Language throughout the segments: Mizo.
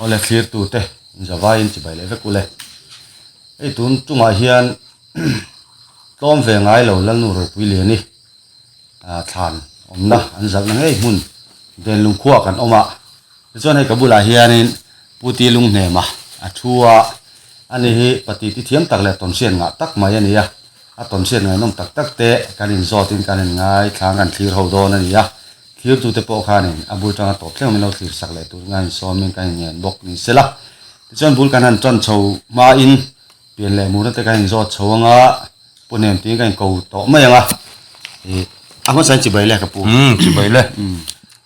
Awle thlirtute zavaiin chibai leh vek ule. Hei tun tumah hian tlawm ve ngai lo Lalnu Ropui Liani thlan awmna an zalhna ngei hmun Denlung khuaah kan awm a. Tichuan hei ka bulah hianin Pu Ti Lunghnema a thu a, ani hi pati ti thiam tak leh tawnhriat ngah tak mai a ni a. A tawnhriat ngaihnawm tak tak te kan inzawtin kan inngai thlang kan thlir ho dawn a ni a. Thirtute pawh khanin a bul tanga tawp thleng min lo thlir sak leh tur ngai insawmin kan inngen bawk ni se la. Tichuan bul kan han tan chho hmain pian leh murna te kan inzawt chho anga pu hnem tiin kan inko tawh mai ang a. Ih a hmasa in chibai le ka pu. Umm chibai le.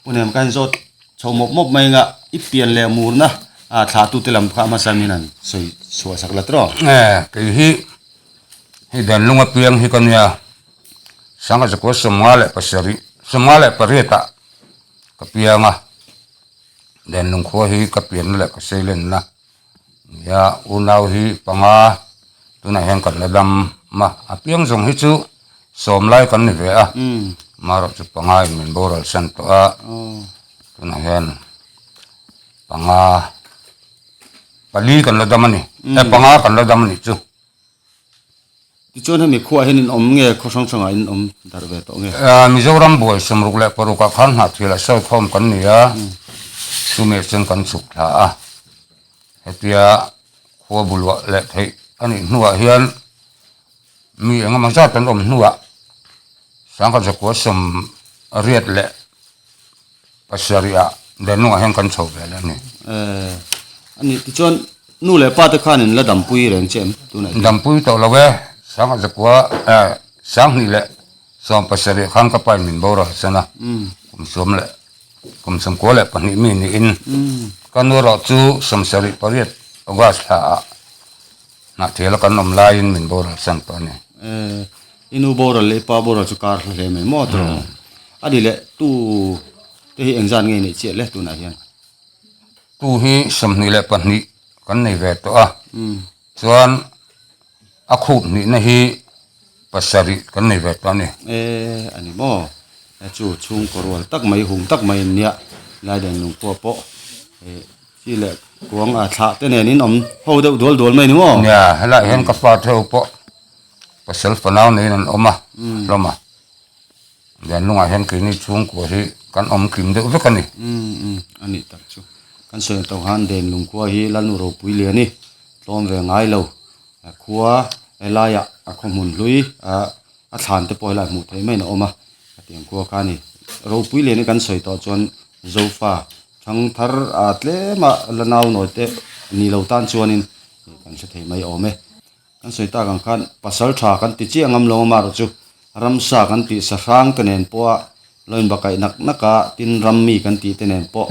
Pu hnem kan inzawt chho mawp mawp mai anga i pian leh murna a thlahtute lam kha a hmasa min han sawi chhuah sak la tawh. E kei hi hei Danlung apiang hi ka nia. Sangha zakua 57, 58 ah ka piang a, Denlung khua hi ka pianna leh ka seilenna nia unau hi panga tunah hian kan la dam a, a piang zawng hi chu sawm lai kan ni ve a, marawh chu panga in min boral san tawh a, tunah hian panga pali kan la dam a ni, panga kan la dam a nih chu. Tichuan hemi khuaah hian in awm nge khaw hrang hrangah in awm darh ve tawh nge? Mizoram buai 66 ah khan hnahthil a sawi khawm kan ni a, chumi ah chuan kan chhuk thla a, hetia khua buluah leh theih a nih hnuah hian mi eng emaw zat an awm hnuah 1987 ah Denlungah hian kan chho ve leh a ni. A nih tichuan nu leh pa te khan in la dampui reng che em tunah hian? Dampui tawh lo e, 2017 khan ka pa in min boral san a, kum sawm leh kum sawmkua leh pahnih mi niin ka nu erawh chu 78 August thla ah hnahthial a kan awm laiin min boral san tawh a ni. I nu boral leh i pa boral chu kar hla hle mai maw tawh. A ni leh tu te hi engzat nge neih chiah le tunah hian? Tu hi 22 kan nei ve tawh a, chuan a khup hnihna hi pasarih kan nei ve tawh a ni. E a ni maw? E chu chhungkaw rual tak mai hum tak mai an nia Laiden lungpua pawh e chi leh kuang a thlah te nen in awm ho deuh dual dual mai ni maw? Nia helaiah hian ka fa theu pawh pasal fanau neiin an awm a hlawm a. Lianlungah hian keini chhungkua hi kan awm kim deuh vek a ni. Umm a nih tak chu. Kan sawi tawh khan Denlung khua hi Lalnu Ropui lian i tlawm ve ngai lo. Khua helaiah a khaw hmun hlui a thlan te pawh helaiah hmuh theih maiin a awm a. Hetiang khua kha a ni. Ropui lian hi kan sawi tawh chuan Zofa thangthar a tlema la nau nawi te ni lo tan chuanin kan hre thei mai awm e. Kan sawi tak ang khan pasal tha kan ti chiah ngam lo amarawh chu ramsa kan tih sahrang te nen pawha lo inbakaih nak nak a, tin ram mi kan tih te nen pawh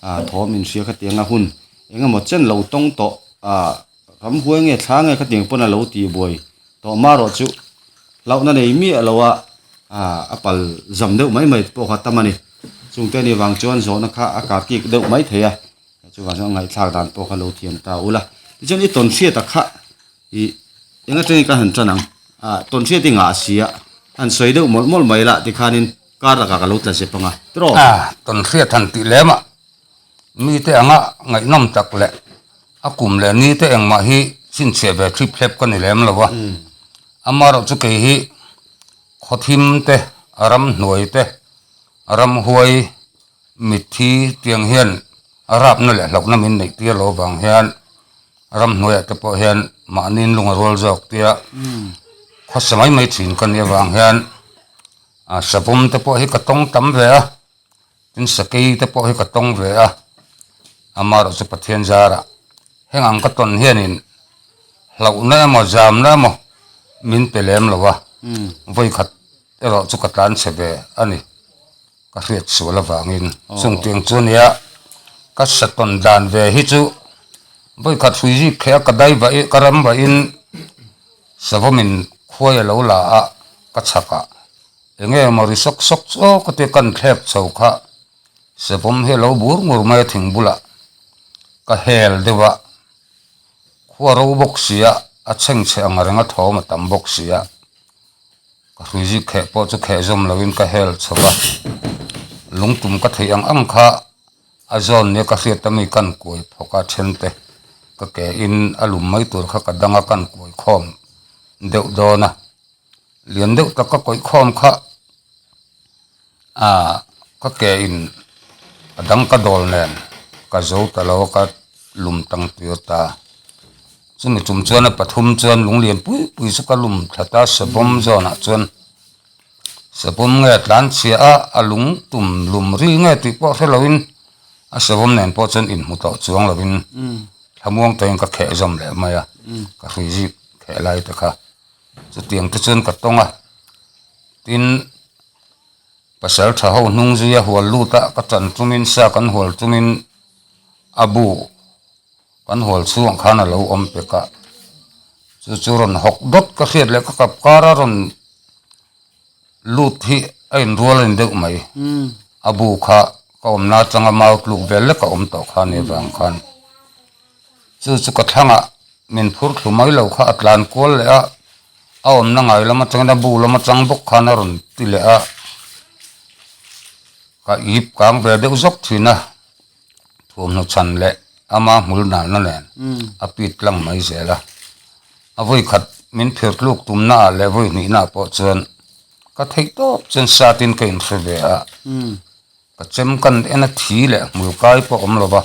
ah thawm inhria khatiang a hun eng emaw chen lo tawng tawh ah ramhuai nge thla nge khatiang pawn a lo tih buai tawh amarawh chu hlauhna nei miah lo a ah a pal zam deuh mai mai pawh kha tam a ni. Chungte ni vang chuan zawhna kha a karkik deuh mai thei a. Chuvang chuan ngaihthlak dan pawh kha lo thiam ta ula. Tichuan i tawn hriat a kha ih eng atangin ka han tan ang. Ah tawn hriat i ngah si a, han sawi deuh mawlh mawlh mai lah tikhanin kar lakah ka lo tla zep ang a, tiraw? Ah tawn hriat han tih lem a, mite anga ngaihnawm tak leh a kum leh nite engmah hi chhinchhiah ve thlip thlep ka ni lem lo a. Amaherawhchu chu kei hi khawthim te, ramhnuai te, ramhuai Mitthi tiang hian a rapna leh hlauhna min neih tir lo vang hian ramhnuaiah te pawh hian mahni lung a rual zawk tia khawsa mai mai thin ka nih avang hian ah savawm te pawh hi ka tawng tam ve a, tin sakei te pawh hi ka tawng ve a, amaherawh chu Pathian zarah heng ang ka tawn hianin hlauhna emaw zamna emaw min pe lem lo a, vawikhat erawh chu ka tlanchhe ve a ni. Ka hriat sual avangin chungtiang chu ania ka satawn dan ve hi chu vawikhat hrui zik thei a ka dai vah i ka ram vahin savawmin khuai a lo la a ka chhak ah eng nge maw ri sawk sawk chawk a tia kan thlep chho kha savawm hi a lo bur ngur mai a thing bulah ka hel deuh a khua ro bawk sia a chhengchhe ang reng a thawm a tam bawk sia. Ka hruizik kheh pawh chu kheh zawm loin ka hel chho a, lungtum ka theih ang ang kha A zawn nia ka hriat a mi kan kuai phawk a then te ka ke in a lum mai tur kha ka dang a kan kuai khawm deuh dawn a lian deuh tak ka kawih khawm kha ah ka ke in a dang ka dawl nen ka zo ta lo a ka lum tang tir ta chumi tum chuan a pathum chuan lung lian pui pui chu ka lum thlat a savawm zawnah chuan. Savawm nge a tlan chhia a, a lung tum lum ri nge tih pawh hre loin a savawm nen pawh chuan inhmu tawh chuang loin thlamuang takin ka kheh zawm leh mai a, ka hrui zik kheh lai te kha chutiang te chuan ka tawng a, tin pasal tha ho hnung zuia hual lut a ka tan tumin sa kan hual tumin a bu kan hual chhungah khan a lo awm pek a, chu chu rawn hawk dawt ka hriat leh ka kap kar a rawn. Lut hi a inrual a ni deuh mai. A bu kha ka awmna atanga mau tluk vel lek a awm tawh kha a nih avang khan chu chu ka thlangah min phur thlu mai lo kha a tlan kual leh a, a awmna ngai lam atangin a bu lam atang bawk khan a rawn ti leh a, ka ip kang ve deuh zawk thin a, thuamhnaw chhan leh ama hmul nalna nen a pit tlang mai zel a. A vawi khat min phir tluk tumna ah leh vawi hnihna ah pawh chuan ka theih tawp chuan satin ka inhre ve a, ka chem kan en a thi leh hmul kai pawh awm lo va,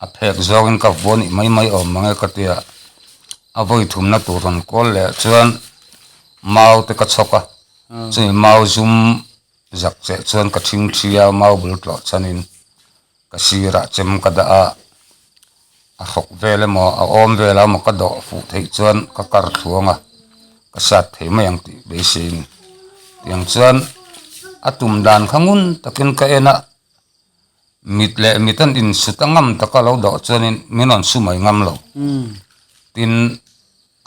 a phek zawngin ka vua nih mai mai awm mang e ka tia, a vawi thumna tur rawn kawl leh chuan mau te ka chhawk a, chumi mau zum zak cheh chuan ka thing thi a, mau bul tlawh chhanin ka sirah chem ka dah a. A hrawk vel emaw a awm vel emaw ka dawh fuh theih chuan ka kar thluang a, ka sat thei mai ang tih beisei a ni. Tiang chuan a tum dan kha ngun takin ka en a, mit leh mit an insut a ngam taka lo dawh chuanin min rawn su mai ngam lo. Tin,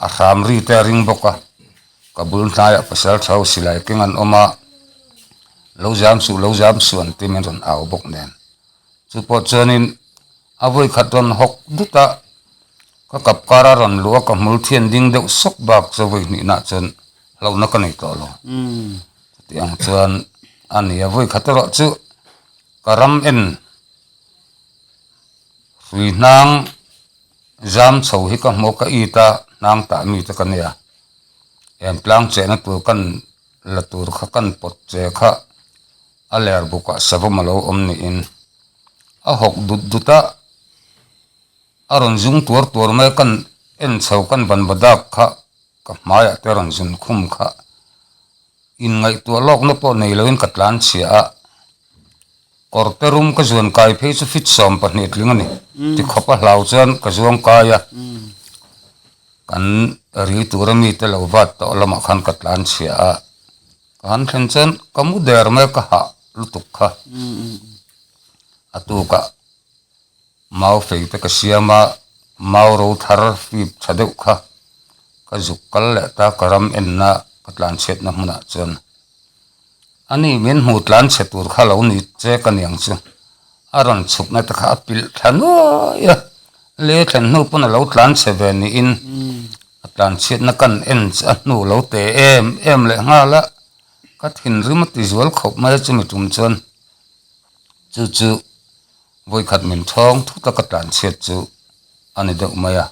a hram ri te a ring bawk a, ka bul hnaiah pasal tha ho silai keng an awm a, lo zam suh lo zam suh an ti min rawn au bawk nen. Chu pawh chuanin a vawi khat rawn hawk dut a, ka kap kar a rawn luh a, ka hmul thian ding deuh sawk bak chu vawi hnihna chuan hlauhna ka nei tawh lo. Chutiang ang chuan a ni a, vawi khat erawh chu ka ram en hrui hnang zam chho hi ka hmu a, ka it a, hnang tah mi te ka nia, eng tlang chehna tur kan la tur kha kan pawt che kha a ler bukah savawm a lo awm niin a hawk dut dut a, a rawn zung tuar tuar mai a, kan en chho kan ban badak kha ka hmaiah te a rawn zun khum kha inngaihtuah lawkna pawh nei loin ka tlan chhia a, kawr te rum ka zuan kai phei chu fit 12 tling a ni tikhawp a hlau chuan ka zuang kai a. Kan ri tura mite lo vat tawh lamah khan ka tlan chhia a, ka han thlen chuan ka mu der mai a, ka hah lutuk kha. A tukah mau fei te ka siam a, mau ro thar fip tha deuh kha ka zuk kal leh ta, ka ram enna ka tlan chhiatna hmunah chuan. Ani min hmu tlan chhe tur kha lo ni che ka niang chu. A rawn chhukna te kha a pilh thla nuai a, lei a thlen hnu pawn a lo tlan chhe ve niin a tlan chhiatna kan en chu a hnu lo te em em leh nghal a, ka thinrim a ti zual khawp mai a chumi tum chuan chu chu vawikhat min thawng thut a ka tlan chhiat chu a ni deuh mai a,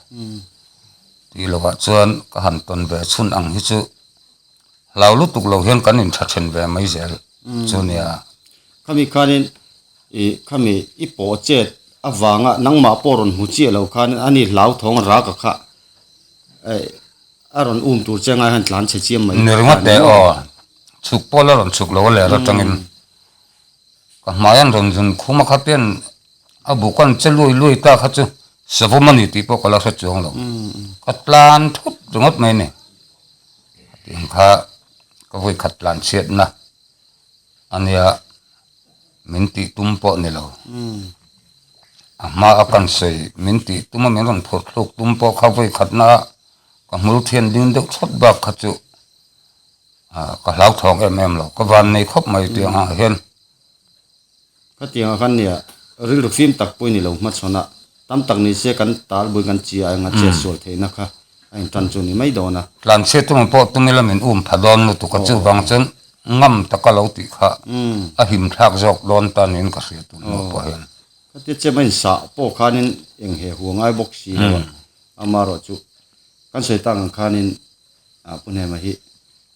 tih lovah chuan ka han tawn ve chhun ang hi chu hlau lutuk lo hian kan intha then ve mai zel chu nia. Khami khanin ih khami i pawh chet avanga nangmah pawh rawn hmu chiah lo khan ani hlauthawng raka kha eh a rawn um tur che ngai han tlan chhe chiam mai Ni ringawt teh aw chhuk pawh la rawn chhuk lo a ler atangin ka hmai an rawn zun khum a kha pian a buk an che lui lui ta kha chu savawm a ni tih pawh ka la hre chuang lo ka tlan thut ringawt mai a ni tiang kha ka vawi khat tlan chhiatna. Ania min tih tum pawh ni lo. A hma a kan sawi min tih tum a min rawn phurh thluk tum pawh kha vawi khatna a ka hmul thian ding deuh chawt bak kha chu ka hlauthawng em em lo. Ka van nei khawp mai tih angah hian. Khatiangah khan nia rilru fim tak pawh i ni lo hmachhawn a, tam tak ni se kan tal bul kan chi a enga chet sual theihna kha a intan chu ni mai dawn a. Tlanchhiat tumah pawh tum ila min um pha dawn lutuk a, chuvang chuan ngam taka lo tih kha a him thlak zawk dawn ta niin ka hria tun hnu pawh hian. Khatia chem a insah pawh khanin eng he hu a ngai bawk si lo a, amaherawhchu kan sawi tak ang khanin ah Pu Hnema hi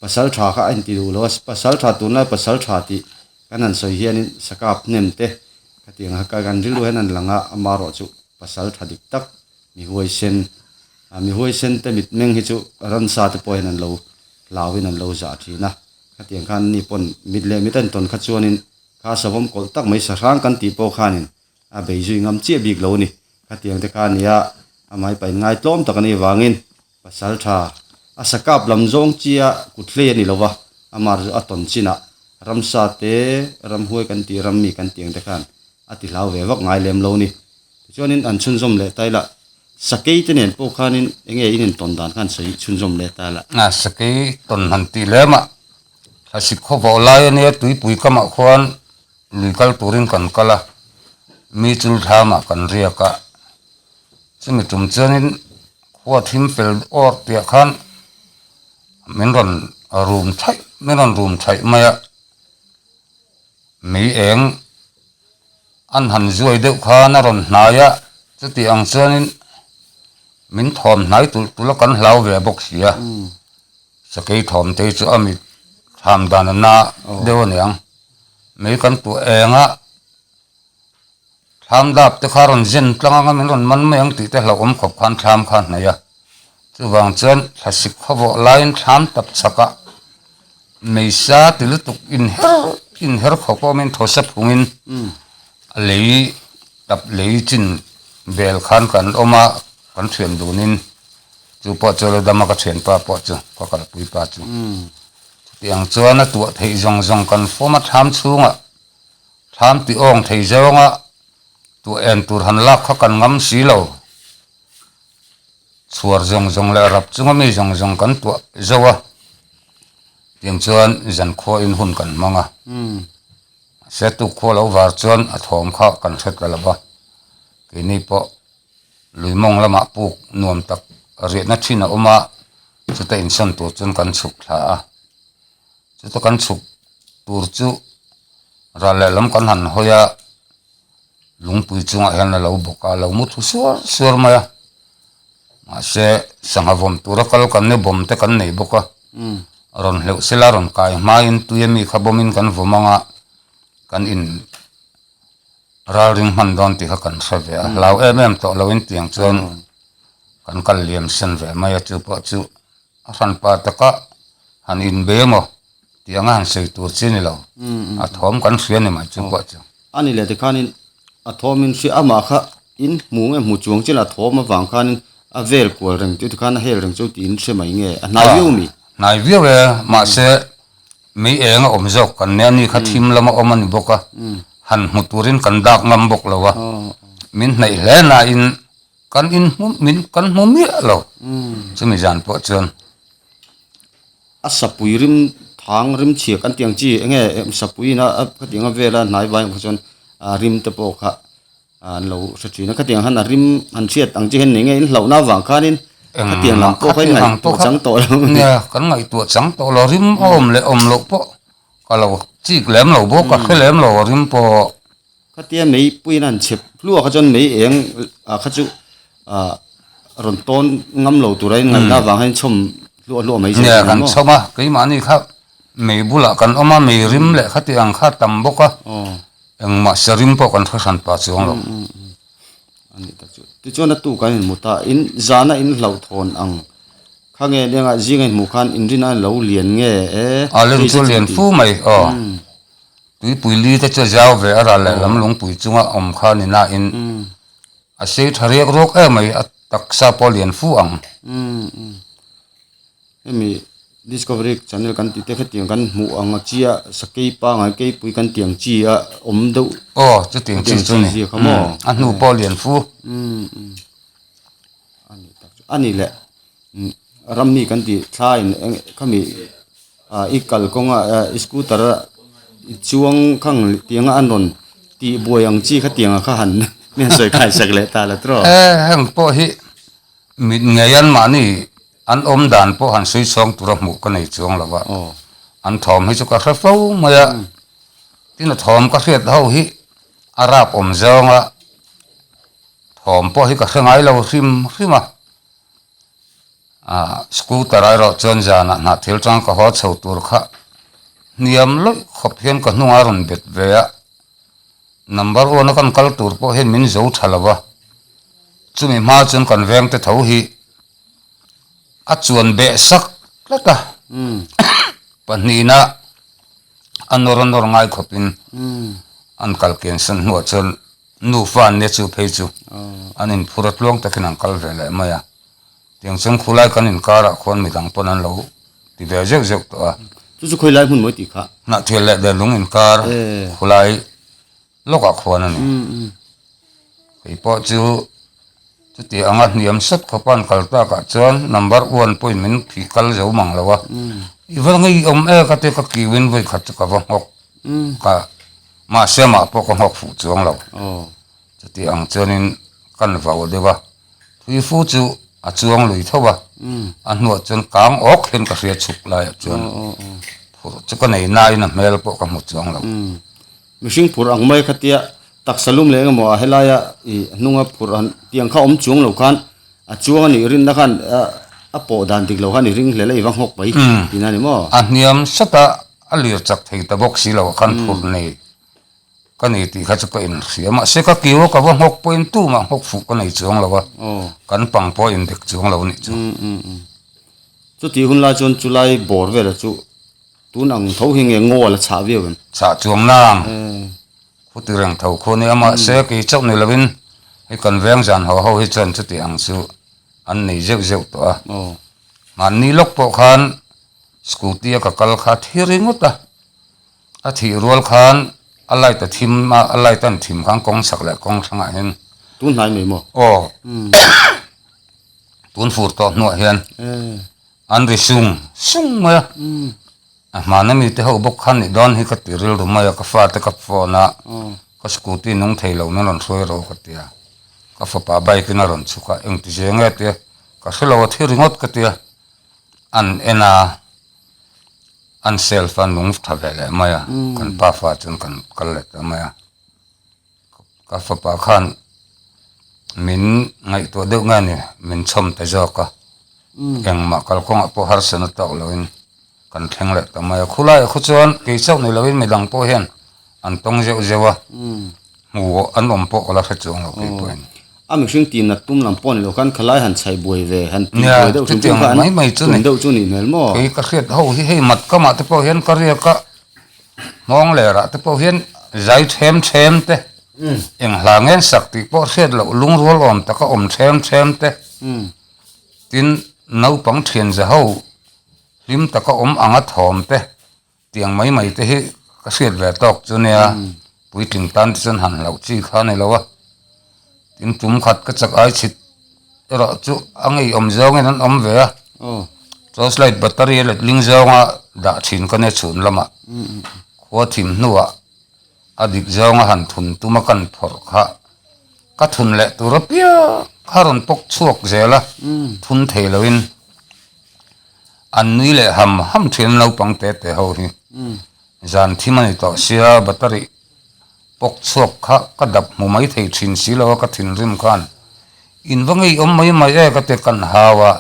pasal tha kha a inti duh lo a, pasal tha tunlai pasal tha tih kan han sawi hianin sakap hnem te khatiang a kan rilru hian an lang a, amaherawhchu pasal tha dik tak mi huaisen ah mi huaisen te mitmeng hi chu ransa te pawh hian an lo hlauin an lo zah thin a, khatiang khan ni pawn mit leh mit a intawn kha chuanin Kha savawm kawlh tak mai sahrang kan tih pawh khanin a bei zui ngam chiah bik lo a ni. Khatiang te kha a nia, amah hi pain ngai tlawm tak a nih vangin pasal tha a sakap lam zawng chia kut hlei a ni lo va, amah chu a tawn chinah ramsa te, ramhuai kan tih, rammi kan tih ang te khan a ti hlau ve vak ngai lem lo a ni. Tichuanin an chhunzawm leh ta ila, sakei te nen pawh khanin eng nge in intawn dan khan sawi chhunzawm leh ta ila. A sakei tawn han tih lem ah Thlasik khaw vawh lai ania tuipui kamah khuan lui kal turin kan kal a, mi chul thlamah kan riak a, chumi tum chuanin khua thim fel awr piah khan min rawn rum thaih min rawn rum thaih mai a, mei eng an han zuai deuh khan a rawn hnai a, chuti ang chuanin min thawm hnai tulh tulh a kan hlau ve bawk si a. Sakei thawmte hi chu a mit thlam dan a na deuh a niang. Mei kan tuah eng a, thlam dap te kha rawn zen tlang anga min rawn man mai ang tih te hlauhawm khawp khan thlam kha a hnaih a. Chuvang chuan thlasik khawvawh laiin thlam tap chhakah mei sa ti lutuk inher inher khawp a awmin thaw sa phungin a lei tap lei chin bel khan kan awm a, kan thian dunin. Chu pawh chu lo dam a ka thianpa pawh chu ka kalpui pa chu. Chutiang chuan a tuah theih zawng zawng kan fawm a thlam chhungah thlam tih awng thei zawnga tuah en tur han lak kha kan ngam si lo. Chhuar zawng zawng leh rap chunga mi zawng zawng kan tuah zo a, tiang chuan zankhuain hun kan hmang a. Mahse tukkhua lo var chuan a thawm kha kan hre ta lo va, keini pawh Lui mawng lamah puk nuam tak riahna thin a awm a, chuta insawn tur chuan kan chhuk thla a, chuta kan chhuk tur chu ral lehlam kan han hawi a, lungpui chungah hian a lo bawk a, a lo mu thlu suar suar mai a, mahse sangha vawm tura kal kan ni bawm te kan nei bawk a, rawn hleuh sela rawn kai hmain tui ami kha bawmin kan vawm anga kan in. Ralring hman dawn tih kha kan hre ve a, hlau em em tawh loin tiang chuan kan kal liam sen ve mai a, chu pawh chu a hranpa taka han inbe emaw tih anga han sawi tur chi a ni lo, a thawm kan hria a ni mai chu pawh chu. A ni leh tikhanin a thawmin hria amah kha in hmu nge hmu chuang chian a thawm avang khanin a vel kual reng chu tikhan a hel reng chu tiin hre mai nge a hnai viau mi? Hnai viau e, mahse Mei eng a awm zawk kan nia ni kha thim lama awm a ni bawk a, han hmu turin kan dak ngam bawk lo a, min hnaih hle nain kan in hmu min kan hmu miah lo chumi zan pawh chuan. A sapui rim thang rim chhia kan tih ang chi enge sapui ina khatiang a vela hnai vai ang kha chuan a rim te pawh kha an lo hre thin a khatiang han a rim han hriat ang chi hian eng nge in hlauhna avang khanin khatiang lam pawh kha in ngaihtuah chang tawh lo nia kan ngaihtuah chang tawh lo rim a awm leh awm loh pawh ka lo chik lem lo bawk ka hre lem lo a rim pawh khatia mei puiin an chhep hluah kha chuan mei eng ah kha chu ah rawn tawn ngam lo tura in ngaihna avang hian chhawm hluah hluah mai nia kan chhawm a keimahni kha mei bulah kan awm a mei rim leh khatiang kha tam bawk a. Engmah sarim pawh kan hre hran pah chuang lo. A nih tak chu. Tichuan a tuk an inhmu ta. In zana in hlauhthawn ang kha nge lenga zinga inhmuh khan inrina a lo lian nge e. A len chu a lian fu mai aw. Tuipui li te chu a zau ve a ral lehlam lungpui chunga awm kha ni nain a sei tha riak ruak em mai a taksa pawh a lian fu ang. Hemi Discovery Channel kan tih te khatiang kan hmuh ang a chi a sakei pangai keipui kan tih ang chi a awm deuh Aw chutiang chi chu ni zia kha maw a hnu pawh lian fu a ni tak chu a ni leh rammi kan tih thla in eng khami ah i kalkawnga i scooter a i chuang khang tianga an rawn tih buai ang chi khatiang kha han mi han sawi khai sak leh ta la tawh e heng pawh hi mit ngei an mahni An awm dan pawh han sawi chhawng tura hmuh ka nei chuang lo a, an thawm hi chu ka hre fo mai a, tin a thawm ka hriat ho hi a rap awm zawnga. Thawm pawh hi ka hre ngai lo hrim hrim a. Aah scooter ah erawh chuan zanah hnah thil tang ka haw chho tur kha hniam lawih khawp hian ka hnungah a rawn bet ve a. Number one a kan kal tur pawh hian min zo tha lo va. Chumi hma chuan kan veng te tho hi a chuan beh sak tlat a. Pahnihna a nawr a nawr ngai khawpin an kal kian san hnuah chuan Nufa an nia chu phei chu an inphur a tluang takin an kal ve leh mai a, tiang chuan khulai kan inkarah khuan midang pawn an lo ti ve zeuh zeuh tawh a. Chu chu khawilai hmun mawi tih kha? Hnahthel leh Denlung inkar khulai lawkah khuan a ni. Kei pawh chu chuti anga hniam sawt khawpa an kal takah chuan number one pawhin min phih kal zo mang lo a, i va ngeiawm e ka tia ka kiuin vawi khat chu ka va nghawk ka Mahse amah pawh ka nghawk fuh chuang lo. Chuti ang chuanin kan vau deuh a, thui fu chu a chuang lui tho a, a hnuah chuan kang awk hian ka hria chhuk laiah chuan phurh chu ka nei nain a hmel pawh ka hmu chuang lo. Mihring phurh ang mai khatia taksa lum leh engemaw a helaia ih hnunga phurh han tiang kha awm chuang lo khan a chuang a nih rinna khan a pawh dan dik lo khan i ring hlel a i va nghawk mai tihna a ni maw? A hniam sat a. A lir chak thei ta bawk si lo khan phurh nei ka nei tih kha chu ka inhria mahse ka kiu a ka va nghawk pawhin tumah nghawk fuh ka nei chuang lo a kan pang pawh a indek chuang lo nih chu. Chutih hun lai chuan chulai bawr vela chu tun ang tho hi nge ngaw a la chhah viau em? Chhah chuang nang khuti reng tho khu a nia mahse kei chauh ni lovin hei kan veng zan haw ho hi chuan chuti ang chu an nei zeuh zeuh tawh a mahni lawk pawh khan Scooty a ka kal kha a thi ringawt a, a thih rual khan a light a thim a, a light a an thim khan kawng chhak leh kawng thlangah hian Tun hnai mai maw? Aw tun fur tawh hnuah hian an ri sung sung mai a, a hmana mite ho bawk khan nih dawn hi ka ti rilru mai a, ka fate ka phone a, ka scooty nung thei lo min rawn hruai rawh ka ti a, ka fapa bike in a rawn chhuk a, engti zia nge tia ka hre lo a thi ringawt ka ti a. An en a, an self a nung tha ve leh mai a, kan pa fa chuan kan kal leh ta mai a. Ka fapa khan min ngaihtuah deuh nge ni, min chhawm ta zawk a, engmah kalkawngah pawh harsatna tawk loin kan thleng leh ta mai a. Khulaiah khu chuan kei chauh ni loin midang pawh hian an tawng zeuh zeuh a. Hmuh an awm pawh ka la hre chuang lo kei pawhin. A mihring tih nat tum lam pawh ni lo khan khalai han chhaih buai ve, han tih buai deuh hrim hrim kha an tum deuh chu nih hmel maw? Kei ka hriat ho hi hei mat kamah te pawh hian ka riak a, hmawng lerah te pawh hian zai them them te, eng hla ngen sak tih pawh hriat loh lungrual awm taka awm them them te, tin naupang thian za ho hlim taka awm anga thawm te. Tiang mai mai te hi ka hriat ve tawk chu nia, puitling tan te chuan han hlauh chi kha a ni lo a, tin tum khat ka chak ai chhit erawh chu a ngeiawm zawngin an awm ve a, torch light battery a letling zawnga dah thin ka nia chhun lamah khua thim hnuah a dik zawnga han thun tuma kan phawrh kha ka thun leh tur apiang kha rawn pawk chhuak zel a, thun thei loin. An nui leh ham ham thin naupang te te ho hi. Zan thim a ni tawh sia battery pawk chhuak kha ka dap hmu mai thei thin si lo a ka thinrim khan in va ngei awm mai mai e ka ti kan hau a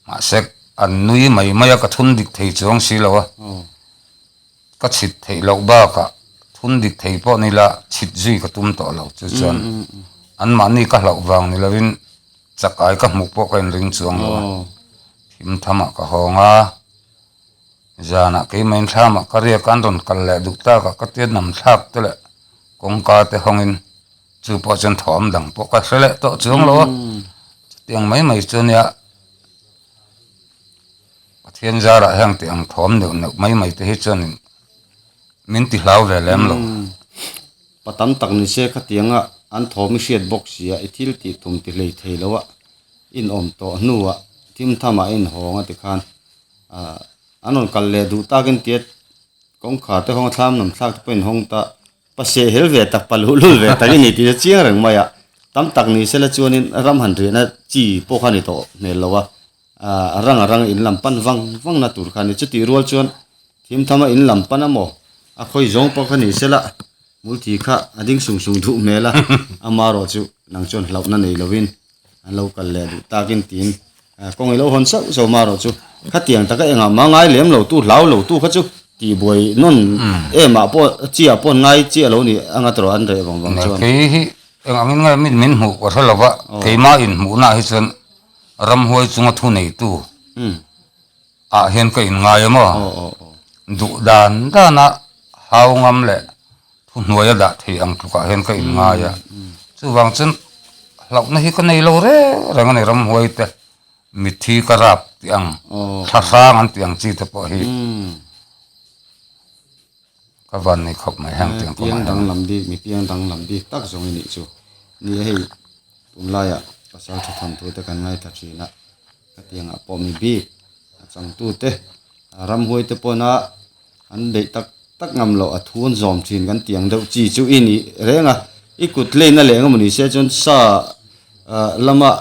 mahse an nui mai mai a ka thun dik thei chuang si lo a ka chhit theih loh bakah thun dik thei pawh ni la chhit zui ka tum tawh lo chu chuan anmahni ka hlauh vang ni lovin Chakai ka hmuh pawh ka inring chuang lo a, thim thamah ka hawng a, zanah keimah thlamah ka riak a, an rawn kal leh duh tak a, ka tia nam thlak te leh kawngka te hawngin chu pawh chuan thawm dang pawh ka hre leh tawh chuang lo a, chutiang mai mai chu nia Pathian zarah heng tih ang thawm neuh neuh mai mai te hi chuanin min ti hlau ve lem lo. Pa tam tak ni se khatianga an thawm i hriat bawk sia i thil tih tum ti hlei thei lo a, in awm tawh hnuah thim thamah a inhawng a tikhan ah an rawn kal leh duh takin tia kawngkhar te hawng a thlam lam thlak te pawh in hawng ta pa seh hel ve tak pa luh lul ve tak i ni tih chu chiang reng mai a, tam tak ni sela chuanin ram han riahna chi pawh kha a ni tawh hmel lo a, ah a rang a rang in lam pan vang vang na tur kha a ni chutih rual chuan thim thama in lam pan a maw a khawi zawng pawh kha ni sela. Hmulthi kha a ding sung sung duh hmel a, amarawh chu nang chuan hlauhna nei lovin an lo kal leh duh takin tiin kawng i lo hawn sauh sauh amarawh chu khatiang taka engah mah ngai lem lo tu hlau lo tu kha chu tihbuai nawn emah pawh chiah pawh ngai chiah lo ni anga tawrh an reh vang vang chuan. Kei hi eng angin nge min min hmuh ka hre lo va, keimah inhmuhnaah hi chuan ramhuai chunga thu neitu ah hian ka inngai a maw? Duh dan dana hau ngam leh thuhnuai a dah thei ang tlukah hian ka inngai a. Chuvang chuan hlauhna hi ka nei lo reng reng a ni ramhuai te mitthi ka rap tih ang thla hrang an tih ang chi te pawh hi ka van nei khawp mai heng tiang kawngah hian. Piang danglam bik mi piang danglam bik tak zawng i nih chu. Ni a hei tunlaiah pasal tha than thu te kan ngaithla thin a. Hetiangah pawh mi bik a changtute ramhuai te pawna an beih tak tak ngam loh a thu an zawm thin kan tih ang deuh chi chu i nih reng a, i kut leina leh engemaw ni se chuan sa ah lama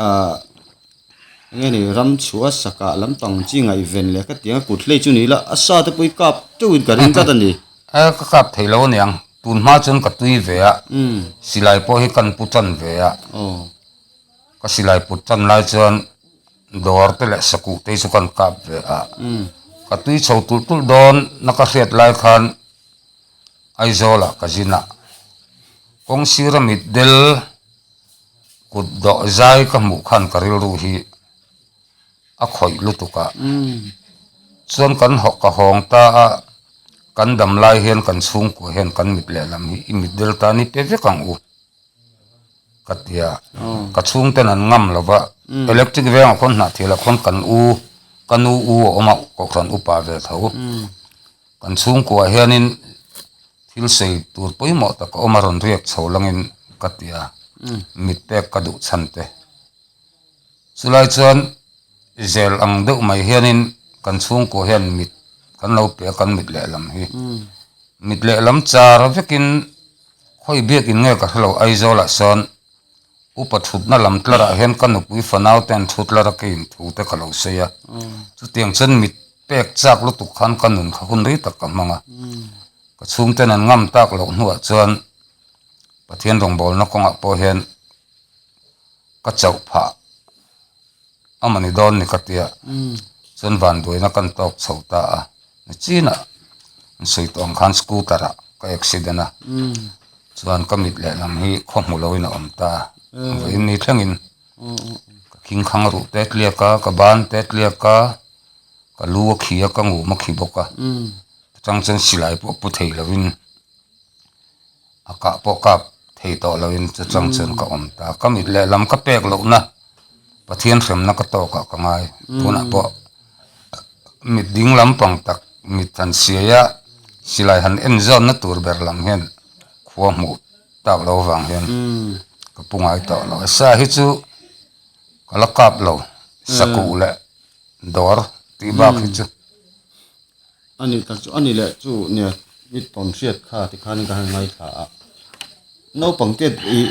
ah eng nge ni ram chhuah sakah lampang chi ngaihven leh ka tiang a kut hlei chu ni ila a sa te pawh i kap teuhin ka ring tlat a ni. E ka kap thei lo aniang tun hma chuan ka tui ve a silai pawh hi kan pu tan ve a. Ka silai put tan lai chuan dawr te leh sakuh te hi chu kan kap ve a, ka tui chho tulh tulh dawn na ka hriat lai khan Aizawl ah ka zin a, kawng sira mitdel kut dawh zai ka hmuh khan ka rilru hi a khawih lutuk a, chuan kan hawh ka hawng ta a, kan dam lai hian kan chhungkua hian kan mit lehlam hi i mitdel tan i pe vek ang u. Ka ti a, ka chhungten an ngam lo va, electric vengah khawn hnahthial ah khawn kan u, ka nu u a awm a, kohhran upa ve tho. Kan chhungkuah hianin thil sawi tur pawimawh tak a awm a rawn riak chho langin ka ti a, mit pek ka duh chhan te. Chulai chuan zel ang deuh mai hianin kan chhungkuah hian mit kan lo pe a, kan mit lehlam hi. Mit lehlam char vekin. Khawi biakin nge ka hrelo Aizawlah sawn upa thutna lam tlarah hian ka nupui fanau te an thu tlar a ka inthu te ka lo sawi a, chutiang chuan mit pek chak lutuk khan ka nun kha hun rei tak ka hmang a, ka chhungten an ngam tak loh hnuah chuan Pathian rawngbawlna kawngah pawh hian ka chauh phah a mawni dawn ni ka tia chuan vanduaina kan tawk chho ta a nichinah an sawi tawh ang khan scooter ah ka accident a chuan ka mit lehlam hi khaw hmu loin a awm ta a vawiin ni thlengin ka khing khang ruh te tliak a ka ban te tliak a ka lu a khi a ka ngum a khi bawk a chutang chuan silai pawh pu thei loin. A kah pawh kap thei tawh loin chu chang chuan ka awm ta. Ka mit lehlam ka pek lohna Pathian hremna ka tawkah ka ngai. Tunah pawh mit ding lampang tak mit han siai a, silai han en zawnna tur ber lam hian khua hmuh tak lo vang hian ka pu ngai tawh lo. Sa hi chu ka la kap lo, sakuh leh dawr tih bak hi chu. A nih tak chu a ni leh chu nia i tawn hriat kha tikhanin ka han ngaithla a naupang te ih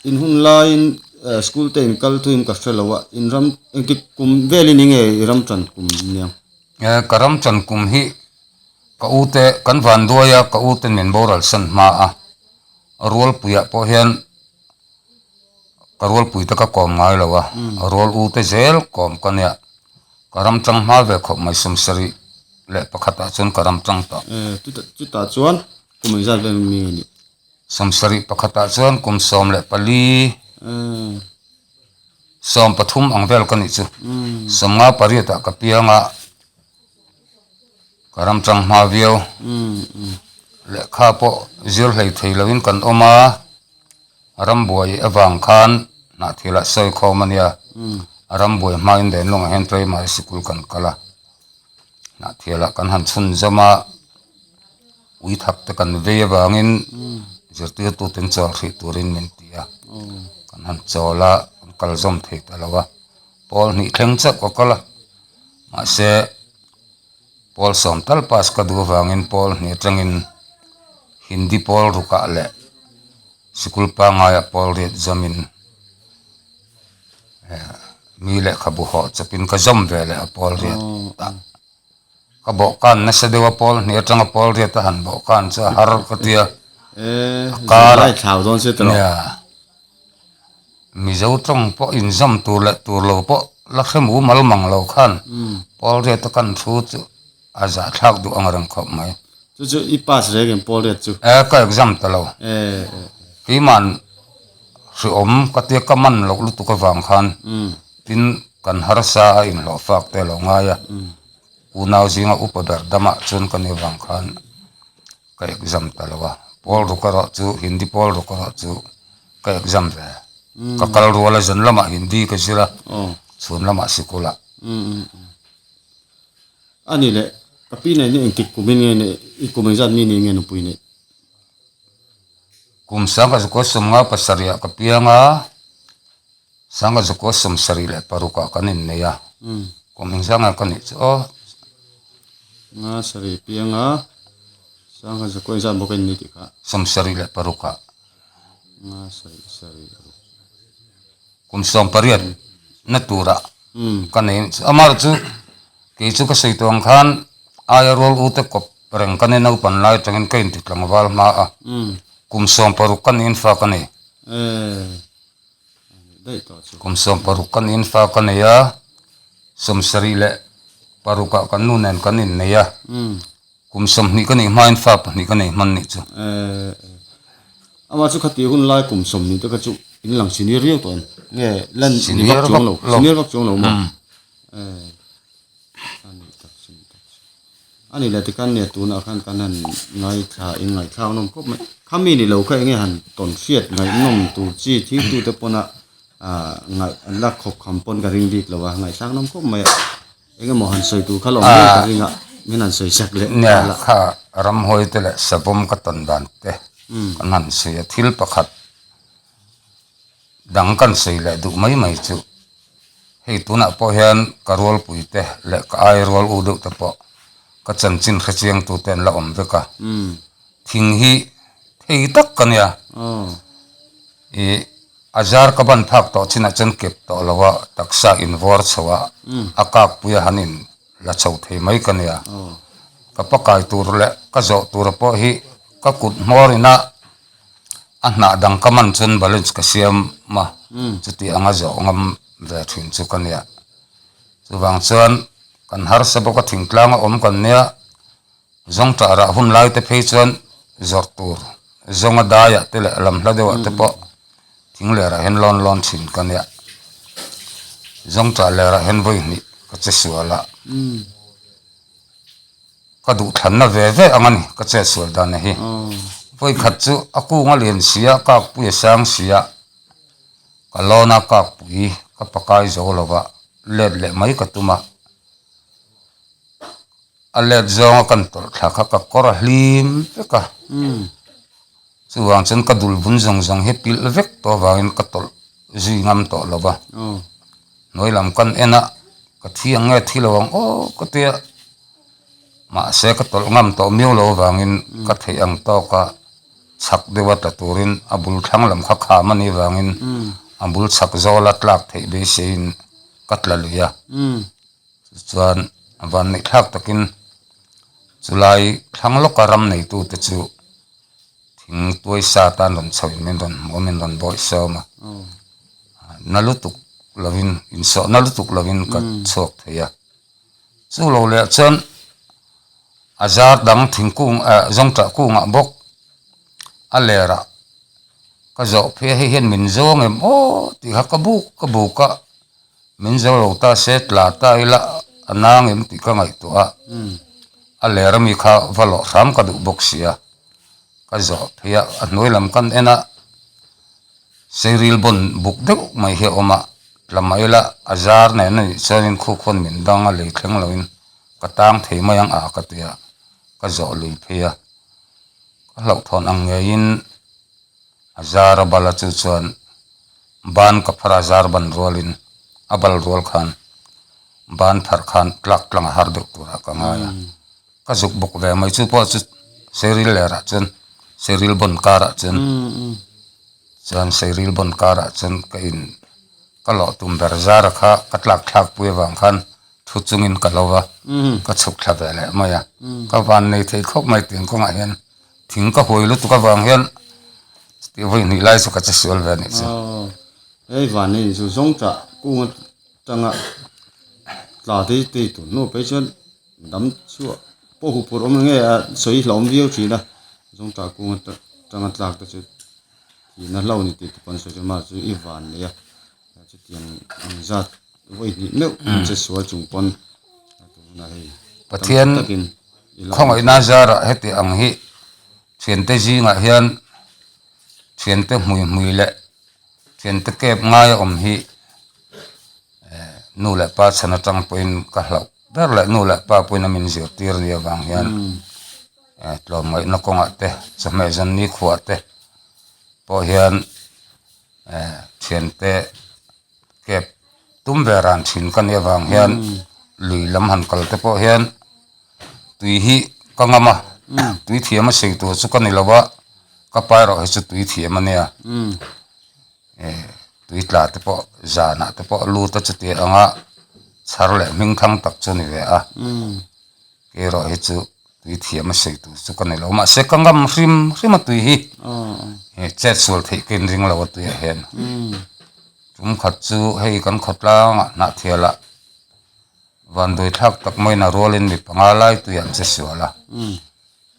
in hun laiin eh school te in kal thuin ka hre lo a in ram engtik kum velin eng nge i ram tan kum nia. Eh ka ram tan kum hi ka u te kan van duai a ka u ten min boral san hma a rualpuiah pawh hian ka rualpui te ka kawm ngai lo a rual u te zel kawm ka nia. Ka ram tang hma ve khawp mai 71 ah chuan ka ram tang tawh. Chutah chuan kum engzat vel mi a nih? 71 ah chuan kum 14, 13 ang vel ka nih chu. 58 ah ka piang a, ka ram tang hma viau. Lehkha pawh zir hlei thei loin kan awm a. Rambuai avang khan hnahthil ah sawi khawm a nia, a rambuai hmain Denlawngah hian primary sikul kan kal a, hnahthil ah kan han chhunzawm a, ui thak te kan vei avangin zirtirtu ten chawl hrih turin min ti a, kan han chawl a, kan kal zawm thei ta lo a, pawl hnih thleng chauh ka kal a, mahse pawl sawm tal pass ka duh avangin pawl hnih atangin Hindi pawl rukah leh sikul pangngaia pawl riat zamin mi lehkhabu hawh chawpin ka zawm ve leh a pawl riat ah ka bawhkan nasa deuh a pawl hnih atanga pawl riat a han bawhkan chu a har ka tia. E, zirlai thlau dawn se tawh. Nia. Mizo tawng pawh inzawm tur leh tur lo pawh la hre mumal mang lo khan pawl riat a kan thu chu a zahthlak duh ang reng khawp mai. Chu chu i pass reng em pawl riat chu? E, ka exam ta lo. E, e. Keiman hreawm ka tia ka man loh lutuk avang khan tin kan harsa a inhlawh fak te a lo ngai a. Unau zinga upa ber damah chuan ka ni avang khan ka exam ta lo a, pawl ruk erawh chu Hindi pawl ruk erawh chu ka exam ve. Ka kal rual a zan lamah Hindi ka zir a, chhun lamah sikul ah. A ni leh, ka pi nei ni engtik kum in nge nei, i kum engzat mi ni nge nupui nei? Kum sangkazukua sawmnga pasarih ah ka piang a. Sanga zakua 76 ah kan innei a, kum engzang nge ka nih chu aw. Nga sarih piang a, sanga zakua engzat maw ka innei tih kha. 76 ah. Nga sarih sarih ruk. Kum 18 na turah ka nei anih chu. Amah chu kei chu ka sawi tawh ang khan aia rual u te kawp reng ka nei naupan lai atangin ka inti tlangval hma a, kum 16 ka niin fa ka nei. Kum 16 kan infa ka nei a, 76 ah kan nu nen kan innei a, kum 20 ka nih hmain fa pahnih ka nei hman nih chu. Amah chu khati hun lai kum 20 te kha chu in lang senior riau tawh em? Nge lan ni vak chuang lo, senior vak chuang lo maw? A ni leh tikhan nia tunah khan kan han ngaithla in ngaihthlak nawm khawp mai. Khami ni lo kha enge han tawn hriat ngaihnawm tur chi thil tute pawna ah ngaih an la khawp kham pawn ka ring bik lo a, ngaihthlak nawm khawp mai a. Enge maw han sawi tur kha lo awm ngei ka ring a, min han sawi sak leh Nia kha ramhawi te leh savawm ka tawn dan te kan han sawi a, thil pakhat dang kan sawi leh duh mai mai chu. Hei tunah pawh hian ka rualpui te leh ka ai rual u deuh te pawh ka chanchin hre chiang tu te an la awm vek a. Thing hi thei tak ka nia. Ih a zar ka ban phak tawh chinah chuan kep tawh lo a, taksa invawr chho a, a kakpui a han in la chho thei mai ka nia. Ka pakai tur leh ka zawh tur pawh hi ka kut hmawr ina A hnah dang ka man chuan balance ka siam a, chuti anga zawh ngam ve thin chu ka nia. Chuvang chuan kan harsa bawk a thingtlang a awm kan nia, zawngṭah rah hun lai te phei chuan zawrh tur zawnga daiah te leh lam hla deuhah te pawh thing lerah hian lawn lawn thin ka nia. Zawngṭah lerah hian vawi hnih ka che sual a. Ka duh thlanna ve ve ang a ni, ka chet sual dan hi. Vawi khat chu a kung a lian si a, kakpui a sang si a, ka lawn a kakpui ka pakai zo lo va, let leh mai ka tum a. A let zawnga kan tawlh thla kha ka kawr a hlim vek a, chuvang chuan ka dul bun zawng zawng hi pilh vek tawh avangin ka tawlh zui ngam tawh lo va. Hnuai lam kan en a, ka thi ang nge thi lo ang aw ka tia. Mahse ka tawlh ngam tawh miau lo avangin ka theih ang tawka chhak deuha tla turin a bul thlang lam kha kham a nih avangin a bul chhak zawla tlak theih beiseiin ka tla lui a. Chuan van neih thlak takin chulai thlang lawka ram neitute chu thing tuai sa tan rawn chhoin min rawn hmuh a, min rawn bawih sawm a. Na lutuk lovin insawhna lutuk lovin ka chhuak thei a. Chu lo leh chuan a zar dang thingkung eh zawngṭah kungah bawk a lerah ka zawh phei a hei hian min zawng em aw tih kha ka buk ka buk a min zo lo ta se tla ta ila a nang em tih ka ngaihtuah a a ler ami kha va lawh hram ka duh bawk si a ka zawh phei a a hnuai lam kan en a. Seiril bawn buk deuh mai hi a awm a, tla mai ila a zar nen a nih chuanin khu khawn min dang a lei thleng loin ka tang thei mai ang a ka ti a, ka zawh lui phei a, ka hlauhthawn ang ngeiin a zar a bal a chu chuan ban ka phar a zar ban rualin a bal rual khan ban phar khan tlak tlang a har deuh turah ka ngai a. Ka zuk bawk ve mai chu pawh chu Seril lerah chuan Seril bawn karah chuan chuan Seril bawn karah chuan ka in ka lawh tum ber zar a kha ka tlak thlak pui avang khan thu chungin ka lo va ka chhuk thla ve leh mai a ka van nei thei khawp mai tiang kawngah hian. Thing ka huai lutuk avang hian chuti vawi hnih lai chu ka che sual ve a nih chu. Aw, hei van nei chu zawng tah kung atanga tla te tei tur hnu phei chuan dam chhuah pawh hup phurh awm nge a sawi hlauhawm viau thin a, zawng tah kung atanga tlak te chu thihna hlauh a ni tih te pawh an sawi chuan mah chu i van nei a, chutiang ang zat vawi hnih meuh in che sual chung pawn tunah hei Pathian khawngaihna zarah heti ang hi thiante zingah hian thiante hmui hmui leh thiante kep ngai a awm hi eh nu leh pa chhan atang pawhin ka hlauh ber leh nu leh pa pawhin a min zirtir nia vang hian eh tlawmngaihna kawngah te chawhmeh zawn nikhuah te pawh hian eh thiante kep tum ve ran thin ka nih avang hian lui lam han kal te pawh hian tui hi ka ngam a tui thiam a sei tur chu ka ni lo a ka pa erawh hi chu tui thiam a nia eh tui tla te pawh zanah te pawh lut a chuti anga chhar leh hming thang tak chu a ni ve a kei erawh hi chu tui thiam a sei tur chu ka ni lo mahse ka ngam hrim hrim a tui hi eh chet sual theih ka inring lo a tuiah hian tum khat chu hei kan khawtlangah hnahthialah Vanduai thlak tak maiin a rualin mi panga lai tui an che sual a,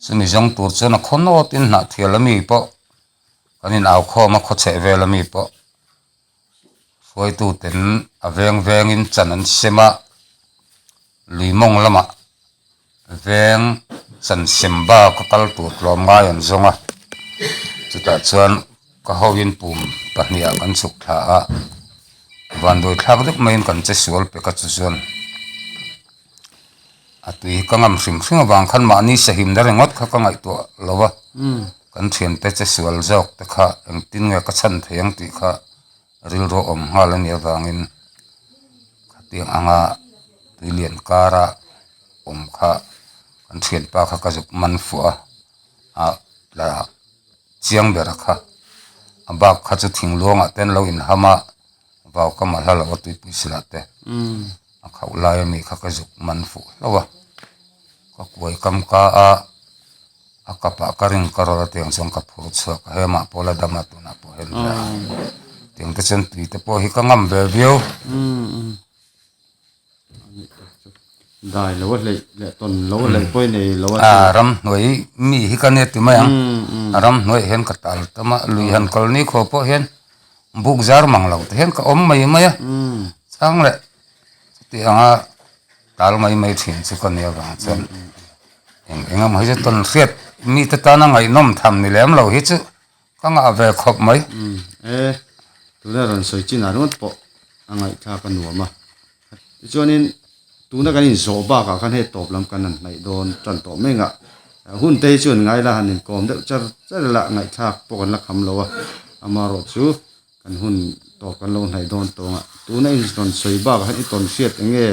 chumi zawng tur chuan a khaw nawtin hnahthial ami pawh kan in au khawm a, khaw chheh vel ami pawh hruaitu ten a veng vengin chan an sem a, lui mawng lamah veng chan sem bak a kal tur tlawm ngai an zawng a, chutah chuan ka hoin pum pahnihah kan chhuk thla a, vanduai thlak deuh maiin kan che sual pek a chu chuan a tui hi ka ngam hrim hrim avang khan mahni sahim na ringawt kha ka ngaihtuah lo a, kan thiante che sual zawk te kha engtin nge ka chhan thei ang tih kha rilru a awm nghal a nih avangin khatiang anga tui lian kara awm kha kan thianpa kha ka zuk man fuh a ah la chiang ber a kha a bak kha chu thing luangah te an lo inham a vau ka malha lo a tuipui silah te a khauh lai ami kha ka zuk man fuh hlauh a ka kuai kam ka a a kapah ka ring ka rawlh a tiang chuan ka phur chhuak a hemah pawh la dam a tunah pawh hian nia tiang te chuan tui te pawh hi ka ngam ve viau. Dai lo a hleih leh tawn lo a hleih pawh i nei lo a a ramhnuai mi hi ka nia ti mai ang a ramhnuaiah hian ka tal tam a lui han kal ni khaw pawh hian buk zar mang lo te hian ka awm mai mai a chang leh chuti anga tal mai mai thin chu ka nia vang chuan eng eng emaw hi chu tawn hriat mite tana ngaihnawm tham ni lem lo hi chu ka ngah ve khawp mai. E tuna rawn sawi chin ah ringawt pawh a ngaihthlak a nuam a tichuanin tuna kan inzawh bakah khan hei tawp lam kan han hnaih dawn tan tawh mek a hun te hi chuan ngai la han inkawm deuh char char ila ngaihthlak pawh kan la kham lo a amaherawh chu Kan hun tawp kan lo hnaih dawn tawng a, tuna in rawn sawi bakah hian i tawn hriat eng nge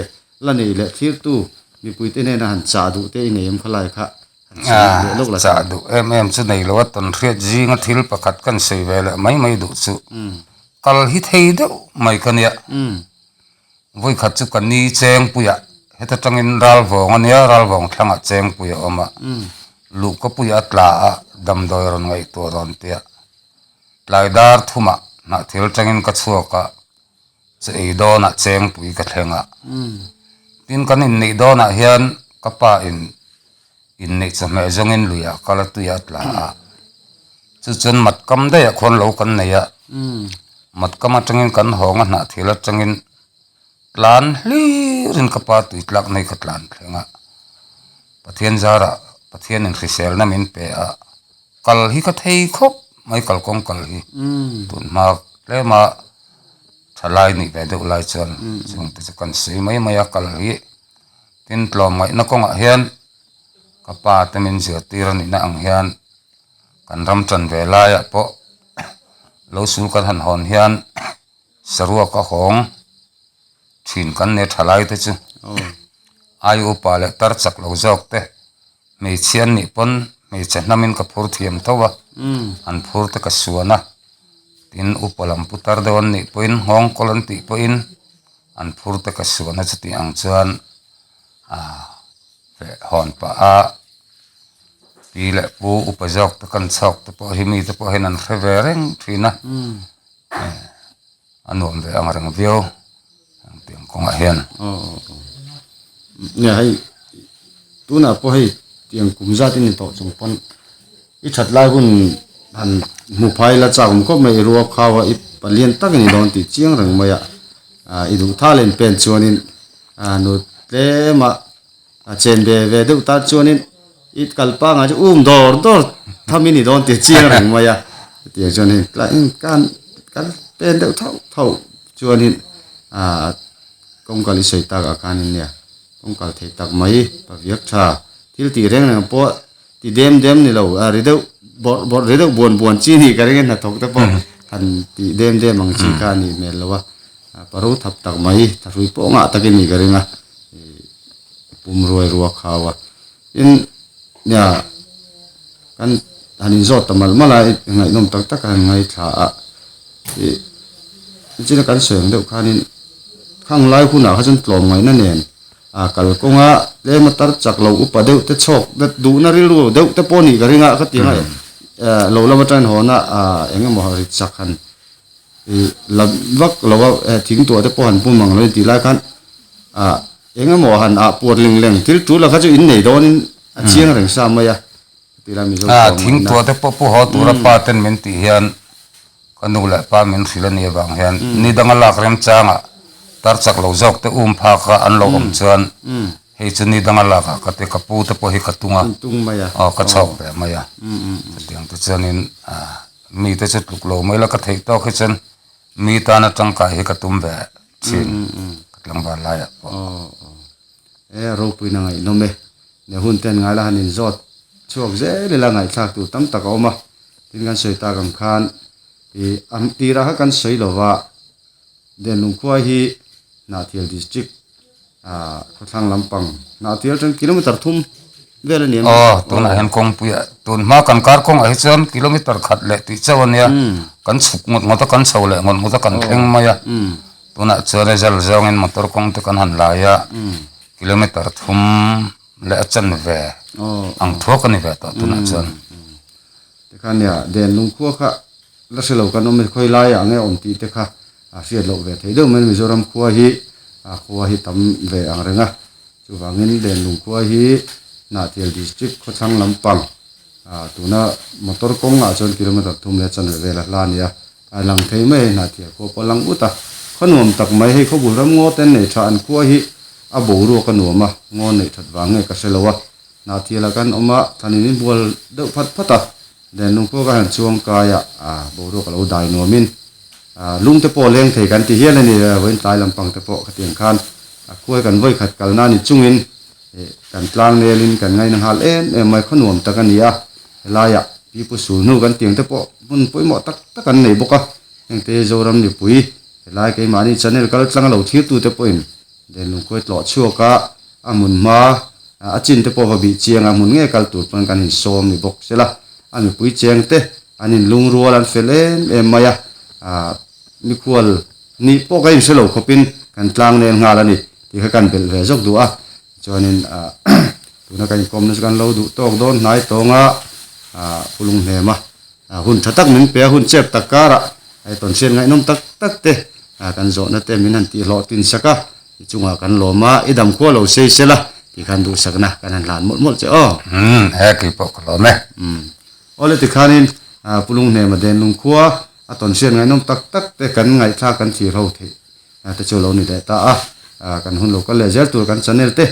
la nei leh thlirtu mipuite hnena han chah duh te i nei em khalai kha han sawi leh lawk la Chah duh em em chu nei lo a, tawn hriat zinga thil pakhat kan sawi ve leh mai mai duh chu kal hi thei deuh mai ka nia. Vawikhat chu ka ni Chengpuiah heta tangin Ralvawng a nia, Ralvawng thlangah Chengpui a awm a, Luhkapuiah a tla a, damdawi rawn ngaihtuah rawn tia. Tlai dar thumah hnahthil tangin ka chhuak a, che ei dawnah chengpui ka thleng a. Tin kan inneih dawnah hian ka pa in inneih chawhmeh zawngin luiah kal a tuiah a tla a. Chu chuan matkam daihah khuan lo kan nei a, matkam atangin kan hawng a hnahthil atangin tlan hlirin ka pa tui tlak nei ka tlan thleng a. Pathian zarah Pathianin hriselna min pe a. Kal hi ka thei khawp mai kalkawng kal hi tun hma tlema thalai nih ve deuh lai chuan chung te chu kan sawi mai mai a kal hi tin tlawmngaihna kawngah hian ka pa te min zirtir a nihna ang hian kan ram tan ve laiah pawh lo sul kan han hawn hian saruak a hawng thin kan nei thalai te chu ai upa leh tar chak lo zawk te. Hmeichhia an nih pawn hmeichhe hnamin ka phur thiam tho a, an phur te ka suan a, tin upa lam pu tar deuh an nih pawhin nghawng kawl an tih pawhin an phur te ka suan a chutih ang chuan ah feh hawn pah a. Pi leh pu upa zawk te kan chhawk te pawh hi mite pawh hian an hre ve reng thin a, a nuam ve ang reng viau engtiang kawngah hian. Nia hei tunah pawh hei tiang kum zat i ni tawh chung pawn i that lai hun han hmu phai la chak awm khawp mai i ruak khau a i palian tak i ni dawn tih chiang reng mai a, i duh thal in pen chuanin nu tlem a. A chen ve ve deuh tan chuanin i kal pangai chu um dawr dawr tham i ni dawn tih chiang reng mai a hetiang chuan hei tlai in kan kan pen deuh thauh thauh chuanin ah kawngkal i sawi tak ah khanin nia kawngkal theih tak mai paviak tha thil tih reng reng pawh ti dem dem ni lo a ri deuh bawrh bawrh ri deuh buan buan chi nih ka ring a hnathawk te pawh han tih dem dem ang chi kha a nih hmel lo a paro thap tak mai thahrui pawh ngah tak i nih ka ring a. Pum ruai ruak hau a, tin nia kan han inzawt ta malh malh a, ngaihnawm tak tak a han ngaithla a, ih china kan sawi ang deuh khanin khang lai hunah kha chuan tlawm ngaihna nen a kalkawnga tlem a tar chak lo upa deuh te chhawk duhna rilru deuh te pawh a nih ka ring a, khatiang a lo lam atangin hawn a eng emaw rit chak han Ih la vak lo a eh thing tuah te pawh han pum ang lo in tih lai khan ah eng emaw han ah puat leng leng thil tul la kha chu in nei dawn in a chiang reng sa mai a ti lai mizo Ah thing tuah te pawh pu haw tura pa ten min tih hian ka nu leh pa min hrilh a nih avang hian ni danga lak remchangah tar chak lo zawk te um phak a an lo awm chuan hei chu ni danga lakah ka ti ka pu te pawh hi ka tung a aw ka chhawk ve mai a chutiang te chuanin ah Mite chu tluk lo mai la ka theih tawk hi chuan mi tana tangkai hi ka tum ve thin ka tlangval laiah pawh. Aw aw e ropuina ngaihnawm e ne hun ten ngai la han inzawt chhuak zel ila ngaihthlak tur tam tak a awm a tin kan sawi tak ang khan ih a tirah kha kan sawi lova Denlung khua hi Hnahthial district ah khawthlang lampang Hnahthial atang kilometer thum vel a ni ang. Aw tunah hian kawngpuiah tun hma kan kar kawngah hi chuan kilometer khat leh tih chauh a nia kan chhuk ngawt ngawt a kan chho leh ngawt ngawt a kan thleng mai a tunah chuan a zal zawngin motor kawng te kan han lai a kilometer thum leh a chanve ang thuak a ni ve tawh tunah chuan. Tikhan nia Denlung khua kha La hre lo kan awm e, khawi laiah nge awm tih te kha a hriat loh ve thei deuh mai. Mizoram khua hi a khua hi tam ve ang reng a, chuvangin Lenlung khua hi Hnahthial District khawthlang lampang tuna motor kawngah chuan kilometer thum leh chanve vel a hla a ni a, a lang thei mai a, Hnahthial khua pawh a lang ut a, khaw nuam tak mai hei khawbul ram ngaw te an nei tha, an khua hi a boruak a nuam a, ngaw neih that vang nge ka hre lo a, Hnahthialah kan awm a, thlanin in bual deuh phat phat a. Denlung pawh ka han chuang kai a, boruak a lo dai nuamin lung te pawh a leng thei kan ti hial a ni, vawiin tlai lampang te pawh khatiang khan a khuai kan vawi khat kalna ni chungin kan tlang nelin kan ngaina nghal em em mai, khaw nuam tak a ni a, helaiah pipu sul hnu kan tiang te pawh hmun pawimawh tak tak an nei bawk a, hengte Zoram mipui helai keimahni channel kal tlang a lo thirtute pawhin Denlung khuai tlawh chhuak a, a hmun hma a chin te pawh va bih chiang a, hmun nge kal tur pawn kan insawm ni bawk sela, a mipui cheng te an inlungrual an fel em em mai a, ah mikhual nih pawh ka inhre lo khawpin kan tlang nel nghal a ni tih kha kan belh ve zawk duh a, chuanin ah tuna kan inkawmna chu kan lo duh tawk dawn hnai tawng a, ah pulung hnem a. Hun tha tak min pe a, hun chep tak karah hei tawnhriat ngaihnawm tak tak te kan zawhna te min han tihhlawh tin sak a, i chungah kan lawm a, i dam khua lo sei sela tih khan duhsakna kan han hlan mawlh mawlh che aw. Umm, he kei pawh ka lawm e. Umm, awle tikhanin Pulung hnema Denlung khua a tawnhriat ngaihnawm tak tak te kan ngaihthlak kan thlir ho theih te chu lo ni leh ta a, kan hun lo kal leh zel tur kan channel te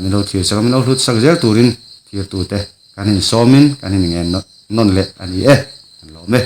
min lo thlir sak a, min lo hlut sak zel turin thirtute. Kan insawmin kan inngen nawn leh a ni e, kan lawm e.